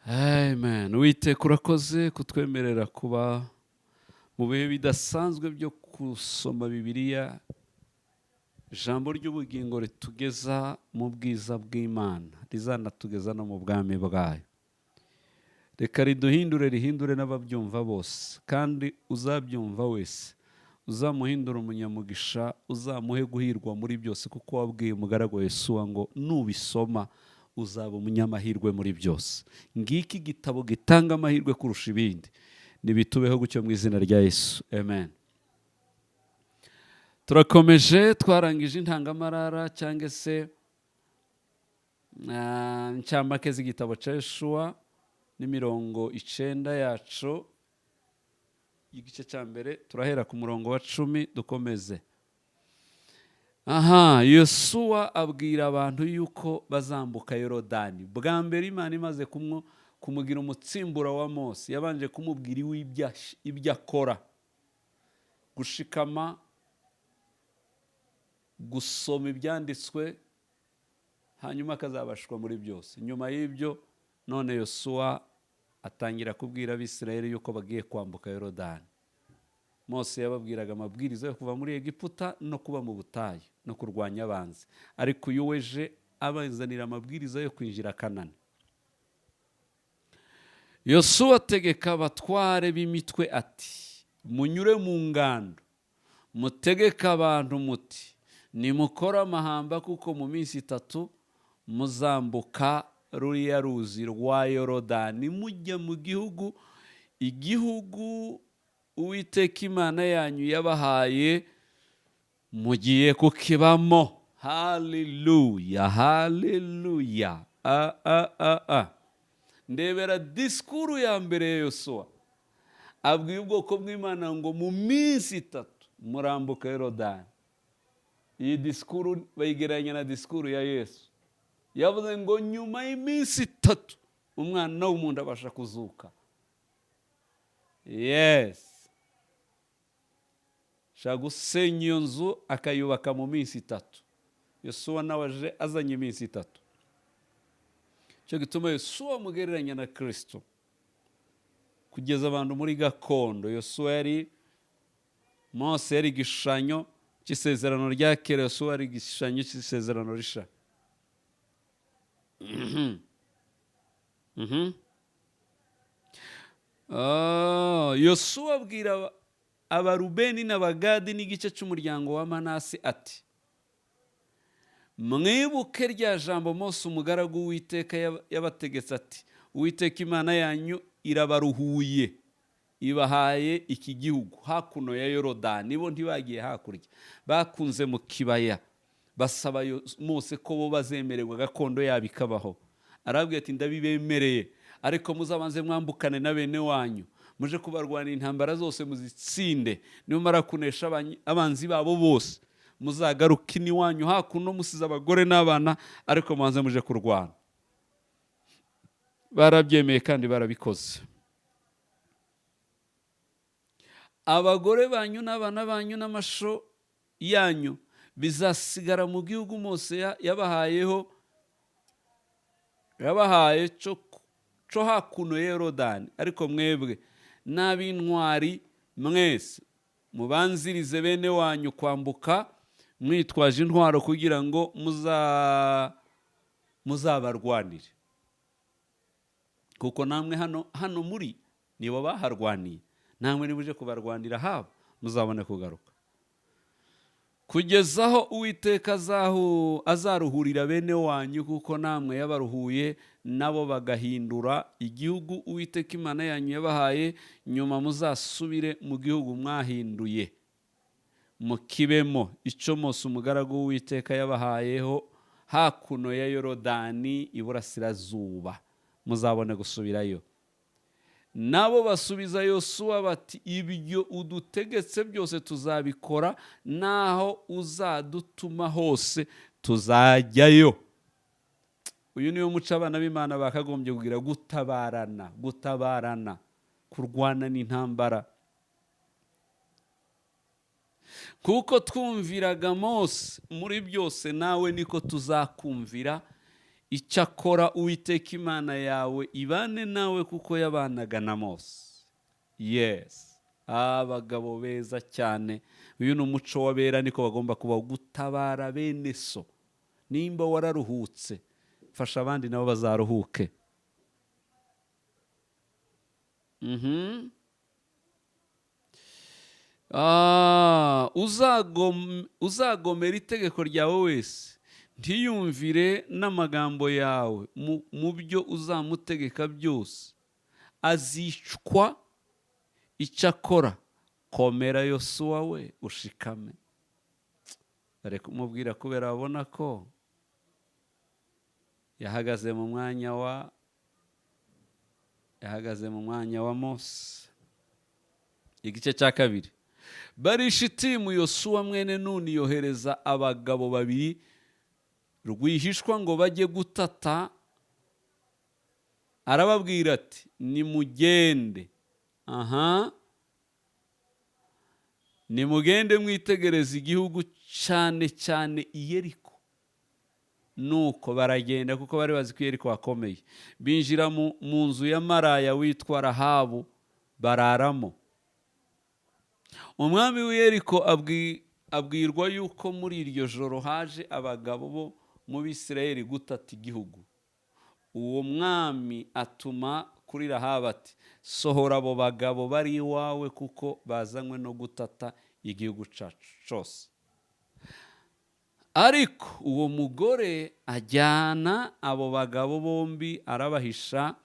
Amen. Uwiteka, urakoze kutwemerera kuba mu bihe bidasanzwe byo gusoma Bibiliya, ijambo ry'ubugingo ritugeza mu bwiza bw'Imana, rizanatugeza no mu bwami bwayo. Reka riduhindure, rihindure n'ababyumva bose, kandi uzabyumva wese uzamuhindura umunyamugisha, uzamuhe guhirwa muri byose, kuko wabwiye umugaragu Yosuwa ngo nubisoma uzaba umunyamahirwe muri byose. Ngiki igitabo gitanga amahirwe kurusha ibindi. Nibitubeho gutyo mu izina rya Yesu, amen. Turakomeje. Twarangije intangamarara cyangwa se ncamake z'igitabo cya Yeshuwa n'imirongo 9 yacu y'igice cya mbere. Turahera ku murongo wa 10 dukomeze. Aha Yosuwa abwira abantu yuko bazambuka Yorodani. Bwa mbere Imana imaze kumugira umutsimbura wa Mose, yabanje kumubwira iwe ibyo akora: gushikama, gusoma ibyanditswe, hanyuma akazabashwa muri byose. Nyuma y'ibyo none Yosuwa atangira kubwira Abisirayeli yuko bagiye kwambuka Yorodani. Mose yababwiraga amabwiriza yo kuva muri Egiputa no kuba mu butayu no kurwanya abanzi, ariko uyu weje abazanira amabwiriza yo kwinjira Kanani. Yosuwa ategeka abatware b'imitwe ati: "Munyure mu ngando, mutegeke abantu muti: 'Nimukore amahamba, kuko mu minsi 3 muzambuka ruriya ruzi rwa Yorodani, mujya mu gihugu, igihugu Uwiteka Imana yanyu yabahaye, mugiye kukibamo.'" Haleluya, haleluya! A a a a, ndebera disikuru ya mbere ya Yosuwa. Abwiye ubwoko bw'Imana ngo mu minsi 3 murambuka Yorodani. Iyi disikuru bayigereranya na disikuru ya Yesu. Yavuze ngo nyuma y'iminsi 3 umwana w'umuntu abasha kuzuka. Yes, ashaka gusenya iyo nzu akayubaka mu minsi 3. Yosuwa nawe aje azanye iminsi 3. Icyo gituma Yosuwa amugereranya na Kirisito kugeza abantu muri gakondo. Yosuwa yari, Mose yari igishushanyo cy'isezerano rya kera, Yosuwa yari igishushanyo cy'isezerano risha. Yosuwa abwira Abarubeni n'Abagadi n'igice cy'umuryango wa Manase ati: "Mwibuke rya jambo Mose umugaragu w'Uwiteka yabategetse ati: 'Uwiteka Imana yanyu irabaruhuye, ibahaye iki gihugu hakuno ya Yorodani.'" Bo ntibagiye hakurya, bakunze mu kibaya. Basaba Mose ko bo bazemererwa gakondo yabo ikabaho. Arabwira ati: "Ndabibemereye, ariko muzabanze mwambukane na bene wanyu, muje kubarwanira intambara zose muzitsinde. Nimumara kunesha abanzi babo bose, muzagaruke iwanyu hakuno musize abagore n'abana, ariko mubanze muje kurwana." Barabyemeye kandi barabikoze. "Abagore banyu n'abana banyu n'amasho yanyu bizasigara mu gihugu Mose yabahayeho, yabahaye cyo hakuno ya Yorodani. Ariko mwebwe n'ab'intwari mwese mubanzirize bene wanyu kwambuka mwitwaje intwaro, kugira ngo muzabarwanire, kuko namwe hano muri nibo baharwaniye. Namwe nimuje kubarwanira habo, muzabone kugaruka, kugeza aho Uwiteka azaruhurira bene wanyu, kuko namwe yabaruhuye, nabo bagahindura igihugu Uwiteka Imana yanyu yabahaye. Nyuma muzasubire mu gihugu mwahinduye, mukibemo, icyo Mose umugaragu w'Uwiteka yabahayeho hakuno ya Yorodani iburasirazuba, muzabone gusubirayo." Nabo basubiza Yosuwa bati: "Ibyo udutegetse byose tuzabikora, naho uzadutuma hose tuzajyayo." Uyu niwo muco abana b'Imana bakagombye kugira: gutabarana, gutabarana, kurwana n'intambara. "Kuko twumviraga Mose muri byose, nawe niko tuzakumvira. Icyakora Uwiteka Imana yawe ibane nawe kuko yabanaga na Mose. Yes, abagabo beza cyane. Uyu ni umuco w'abera, niko bagomba kuba, gutabara bene so. Nimba wararuhutse, fasha abandi nabo bazaruhuke. Uzagomera itegeko ryawe wese, ntiyumvire n'amagambo yawe mu byo uzamutegeka byose, azicwa. Icyakora komera Yosuwa we, ushikame. Bari kumubwira kubera babona ko yahagaze mu mwanya wa Mose. Igice cya 2. Barishitimu Yosuwa mwene Nuni yohereza abagabo babiri rwihishwa ngo bajye gutata, arababwira ati nimugende, nimugende mwitegereze igihugu cyane cyane Yeriko. Nuko baragenda kuko bari bazi ko Yeriko hakomeye. Binjira mu nzu ya maraya witwa Rahabu bararamo. Umwami w'Yeriko abwirwa yuko muri iryo joro haje abagabo bo mu Bisirayeli gutata igihugu. Uwo mwami atuma kuri Rahabu ati sohora abo bagabo bari iwawe kuko bazanywe no gutata igihugu cyacu cyose. Ariko uwo mugore ajyana abo bagabo bombi arabahisha,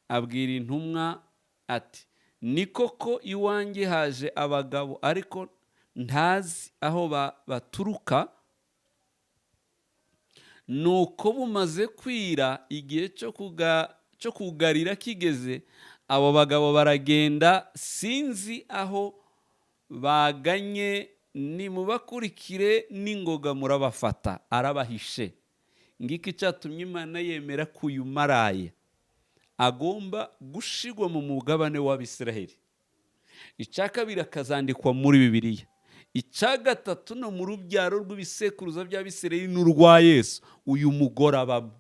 abwira intumwa ati ni koko iwanjye haje abagabo ariko ntazi aho baturuka. Nuko bumaze kwira, igihe cyo kugarira kigeze, abo bagabo baragenda, sinzi aho baganye, nimubakurikire n'ingoga murabafata. Arabahishe. Ngiki cyatumye Imana yemera ko uyu maraya agomba gushigwa mu mugabane w'Abisiraheli. Icya kabiri akazandikwa muri Bibiliya. Icya gatatu no mu rubyaro rw'ibisekuruza by'Abisiraheli n'urwa Yesu uyu mugore abamo.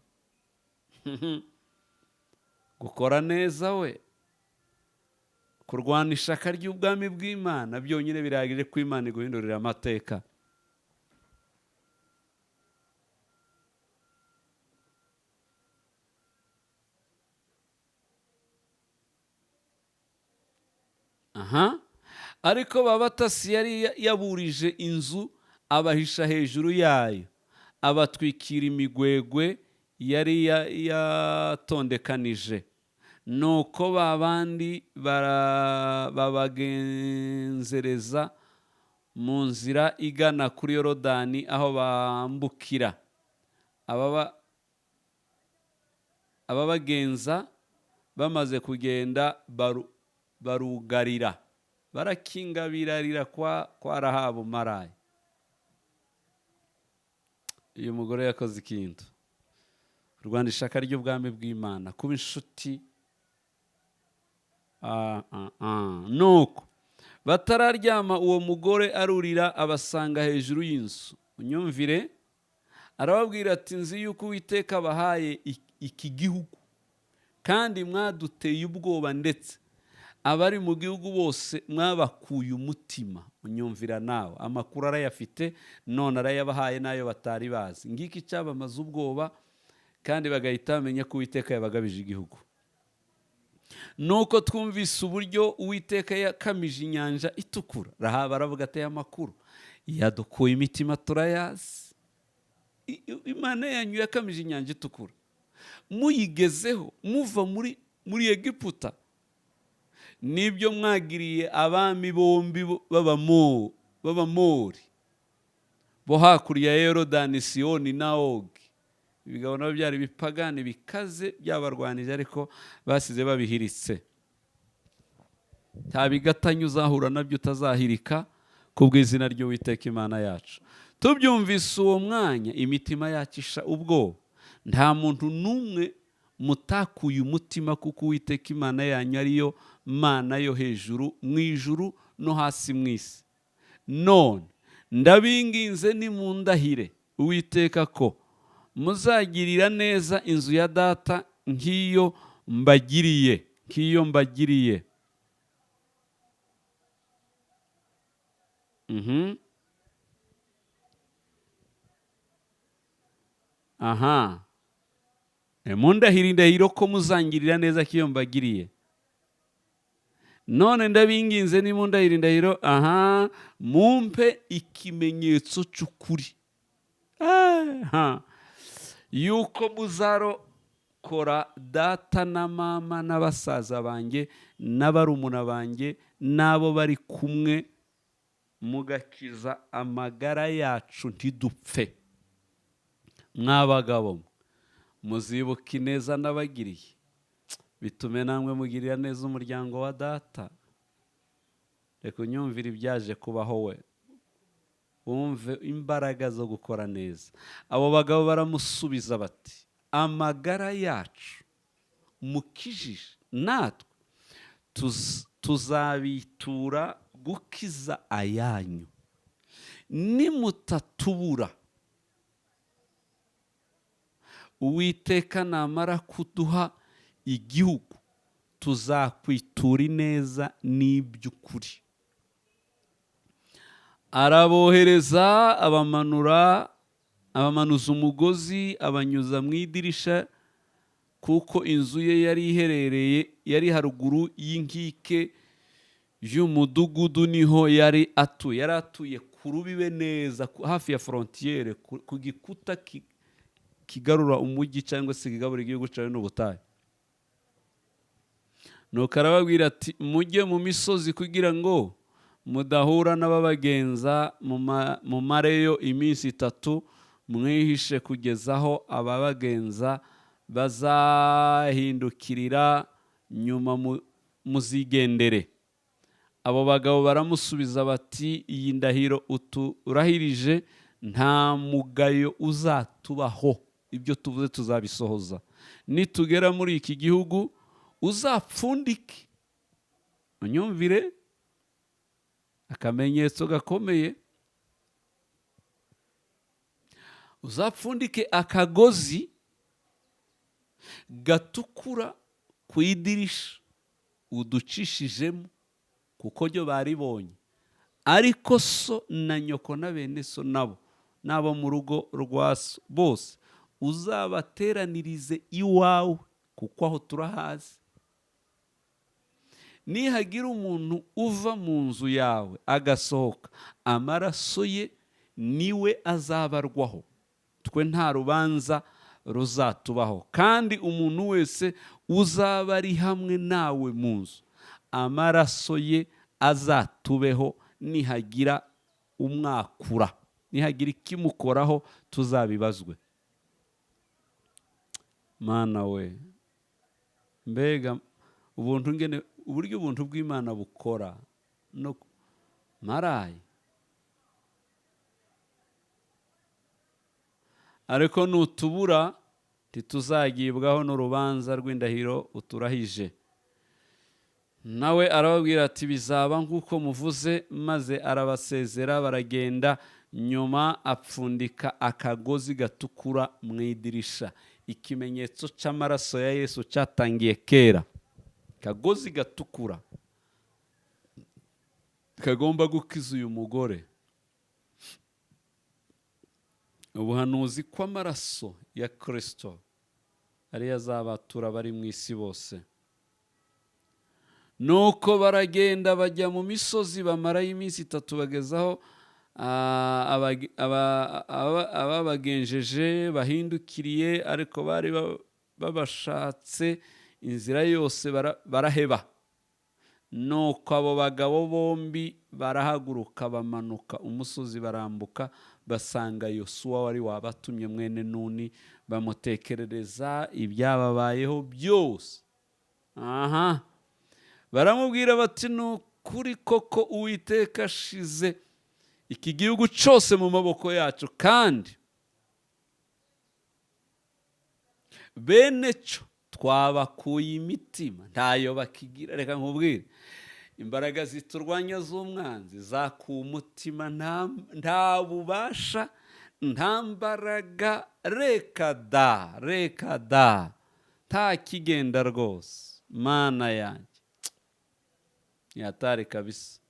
Gukora neza we, kurwana ishaka ry'ubwami bw'Imana byonyine birahagije ko Imana iguhindurira amateka. Ariko babatasi yari yaburije inzu, abahisha hejuru yayo, abatwikira imigwegwe yari yatondekanije. Nuko babandi babagenzereza mu nzira igana kuri Yorodani aho bambukira. Ababagenza bamaze kugenda barugarira, barakinga birarira kwa Rahabu maraya. Uyu mugore yakoze ikintu. Rwanda ishaka ry'ubwami bw'Imana, kuba inshuti. Nuko batararyama, uwo mugore arurira abasanga hejuru y'inzu. Unyumvire, arababwira ati nzi yuko Uwiteka abahaye iki gihugu, kandi mwaduteye ubwoba, ndetse abari mu gihugu bose mwabakuye umutima. Unyumvira nawe, amakuru arayafite none arayabahaye nayo batari bazi. Ngiki cyabamaze ubwoba, kandi bagahita bamenya ko Uwiteka yabagabije igihugu. Nuko twumvise uburyo Uwiteka yakamije inyanja itukura. Rahabu aravuga ati amakuru yadukuye imitima turayazi. Imana yanyu yakamije inyanja itukura, muyigezeho muva muri Egiputa, nibyo mwagiriye abami bombi b'Abamori bo hakurya ya Yorodani, Siyoni na Ogi. Ibigabo nabo byari bipagani bikaze byabarwanije, ariko basize babihiritse. Nta bigatanya uzahura nabyo utazahirika kubw'izina ry'Uwiteka Imana yacu. Tubyumvise uwo mwanya, imitima yacisha ubwoba. Nta muntu n'umwe mutakuye umutima, kuko Uwiteka Imana yanyu ariyo Mana yo hejuru mu ijuru no hasi mu isi. None ndabinginze nimundahire Uwiteka ko muzagirira neza inzu ya data nk'iyo mbagiriye, nk'iyo mbagiriye. Aha, mundahira indahiro ko muzangirira neza nk'iyo mbagiriye. None ndabinginze, nimundahira indahiro, aha, mumpe ikimenyetso cy'ukuri yuko muzarokora data na mama n'abasaza banjye n'abarumuna banjye n'abo bari kumwe, mugakiza amagara yacu ntidupfe. Mwabagabo muzibuka ineza nabagiriye, bitume namwe mugirira neza umuryango wa data. Reka unyumvire ibyaje kubaho, we wumve imbaraga zo gukora neza. Abo bagabo baramusubiza bati: amagara yacu mukijije, natwe tuzabitura gukiza ayanyu, nimutatubura. Uwiteka namara kuduha igihugu, tuzakwitura ineza n'iby'ukuri. Arabohereza, abamanura, abamanuza umugozi, abanyuza mu idirisha, kuko inzu ye yari iherereye, yari haruguru y'inkike y'umudugudu, niho yari atuye. Yari atuye ku rubibe neza, hafi ya frontière, ku gikuta kigarura umujyi cyangwa se kigabura igihugu cyawe n'ubutayu. Nuko arababwira ati: mujye mu misozi kugira ngo mudahura n'ababagenza, mumareyo iminsi 3, mwihishe kugeza aho ababagenza bazahindukirira, nyuma muzigendere. Abo bagabo baramusubiza bati: iyi ndahiro uturahirije nta mugayo uzatubaho, ibyo tuvuze tuzabisohoza. Nitugera muri iki gihugu uzapfundike. Unyumvire akamenyetso gakomeye, uzapfundike akagozi gatukura ku idirisha uducishijemo, kuko ryo baribonye. Ariko so na nyoko na bene so nabo n'abo mu rugo rwa so bose uzabateranirize iwawe, kuko aho turahazi. Nihagira umuntu uva mu nzu yawe agasohoka, amaraso ye niwe azabarwaho, twe nta rubanza ruzatubaho. Kandi umuntu wese uzaba ari hamwe nawe mu nzu, amaraso ye azatubeho. Nihagira umwakura, nihagira ikimukoraho, tuzabibazwe. Mana we, mbega ubuntu ngene, uburyo ubuntu bw'Imana bukora no marayi. Ariko nutubura ntituzagibwaho n'urubanza rw'indahiro uturahije. Nawe arababwira ati: bizaba nk'uko muvuze. Maze arabasezera baragenda. Nyuma apfundika akagozi gatukura mu idirisha, ikimenyetso cy'amaraso ya Yesu cyatangiye kera. Kagozi gatukura kagomba gukiza uyu mugore. Ubuhanuzi kw'amaraso ya Kristo ariyo azabatura bari mu isi bose. Nuko baragenda bajya mu misozi, bamarayo iminsi 3, bagezaho ababagenjeje bahindukiriye, ariko bari babashatse inzira yose baraheba. Nuko abo bagabo bombi barahaguruka, bamanuka umusozi, barambuka, basanga Yosuwa wari wabatumye mwene Nuni, bamutekerereza ibyababayeho byose. Aha, baramubwira bati: ni ukuri koko Uwiteka ashize iki gihugu cyose mu maboko yacu, kandi bene cyo twabakuye imitima, ntayo bakigira. Reka nkubwire, imbaraga ziturwanya z'umwanzi zakuye umutima, nta bubasha, Nta mbaraga, reka da, reka da, nta kigenda rwose. Mana yanjye, yatari kabisa.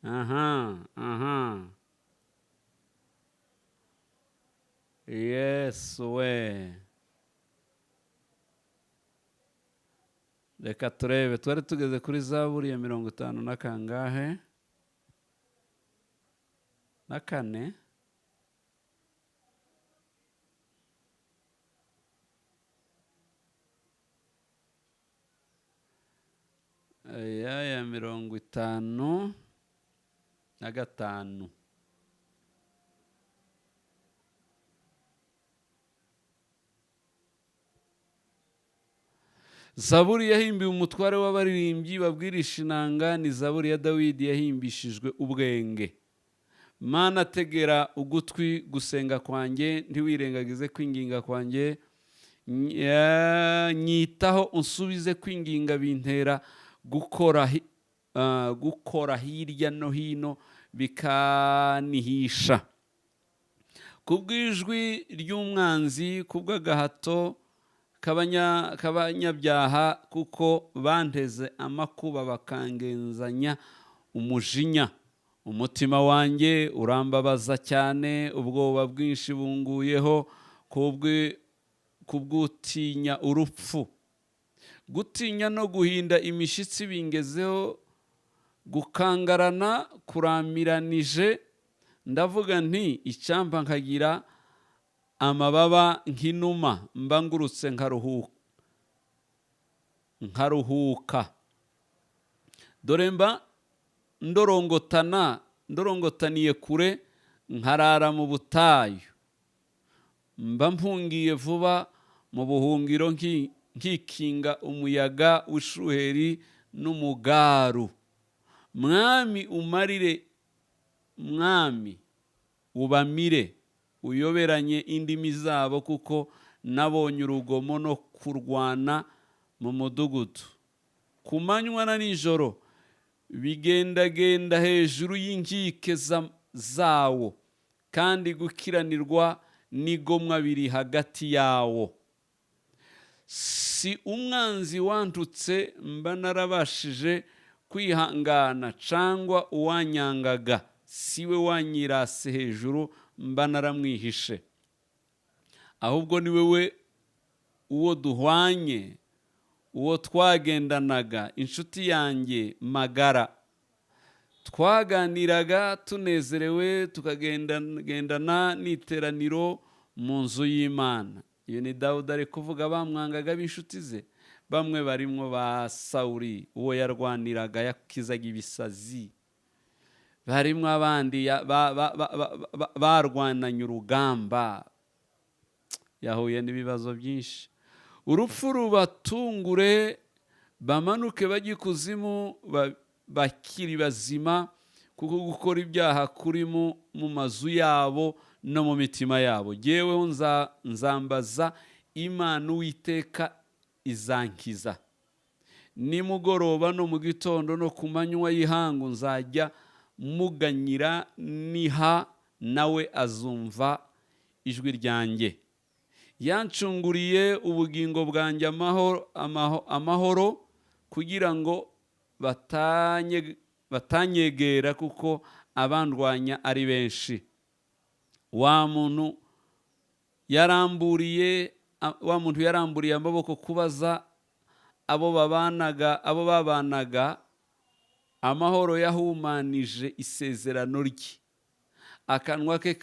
Aha aha, Yesu we. Reka turebe, twari tugeze kuri Zaburi ya 50 na kangahe? Na 4. Ya 55. Zaburi yahimbiwe umutware w'abaririmbyi babwirisha inanga, ni Zaburi ya Dawidi yahimbishijwe ubwenge. Mana, tegera ugutwi gusenga kwanjye, ntiwirengagize kwinginga kwanjye. Nyitaho unsubize kwinginga, bintera gukora hirya no hino bikanihisha. Kubw'ijwi ry'umwanzi, kubw'agahato k'abanyabyaha, kuko banteze amakuba bakangenzanya umujinya. Umutima wanjye urambabaza cyane, ubwoba bwinshi bunguyeho kubw'utinya urupfu. Gutinya no guhinda imishitsi bingezeho, gukangarana kuramiranije. Ndavuga nti icyampa nkagira amababa nk'inuma, mba ngurutse nkaruhuka. Dore mba ndorongotaniye kure, nkarara mu butayu. Mba mpungiye vuba mu buhungiro, nkikinga umuyaga w'ishuheri n'umugaru. Mwami umarire, mwami ubamire, uyoberanye indimi zabo, kuko nabonye urugomo no kurwana mu mudugudu. Ku manywa na nijoro bigendagenda hejuru y'inkike zawo, kandi gukiranirwa n'igomwa biri hagati yawo. Si umwanzi wantutse mba narabashije kwihangana, cyangwa uwanyangaga siwe wanyirase hejuru mba naramwihishe. Ahubwo ni wewe uwo duhwanye, uwo twagendanaga, inshuti yanjye magara. Twaganiraga tunezerewe, tukagendana n'iteraniro mu nzu y'Imana. Iyo ni Dawudi ari kuvuga bamwangaga b'inshuti ze, bamwe barimwo ba Sawuli, uwo yarwaniraga yakizaga ibisazi, barimwo abandi barwananye urugamba. Yahuye n'ibibazo byinshi. Urupfu rubatungure, bamanuke bajye ikuzimu bakiri bazima, kuko gukora ibyaha kuri mu mazu yabo no mu mitima yabo. Jyeweho nzambaza Imana, Uwiteka izankiza. Nimugoroba no mu gitondo no ku manywa y'ihangu nzajya muganyira niha, nawe azumva ijwi ryanjye. Yancunguriye ubugingo bwanjye amahoro, kugira ngo batanyegera, kuko abandwanya ari benshi. Wa muntu yaramburiye amaboko kubaza abo babanaga amahoro, yahumanije isezerano rye. Akanwa ke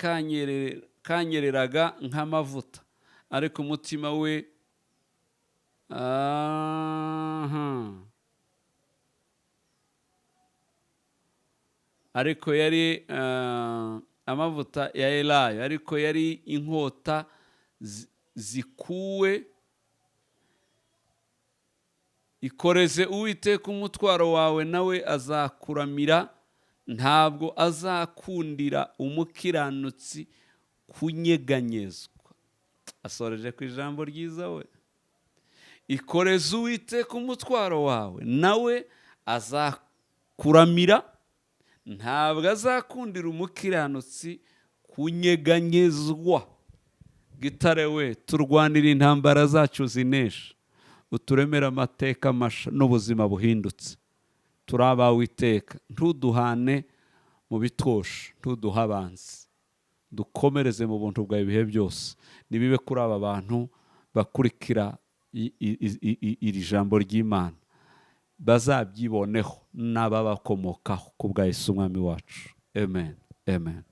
kanyereraga nk'amavuta, ariko umutima we ariko yari amavuta ya elayo, ariko yari inkota zikuwe. Ikoreze Uwiteka umutwaro wawe, nawe azakuramira. Ntabwo azakundira umukiranutsi kunyeganyezwa. Asoreje ku ijambo ryiza we. Ikoreze Uwiteka umutwaro wawe, nawe azakuramira. Ntabwo azakundira umukiranutsi kunyeganyezwa. Gitare we, turwanira intambara zacu zinesha, uturemere amateka masha n'ubuzima buhindutse. Turi abawe iteka, ntuduhane mu bitosha, ntuduhe abanzi, dukomereze mu buntu bwawe ibihe byose. Nibibe kuri aba bantu bakurikira iri jambo ry'Imana, bazabyiboneho n'ababakomokaho, ku bwa Yesu Umwami wacu. Amen, amen.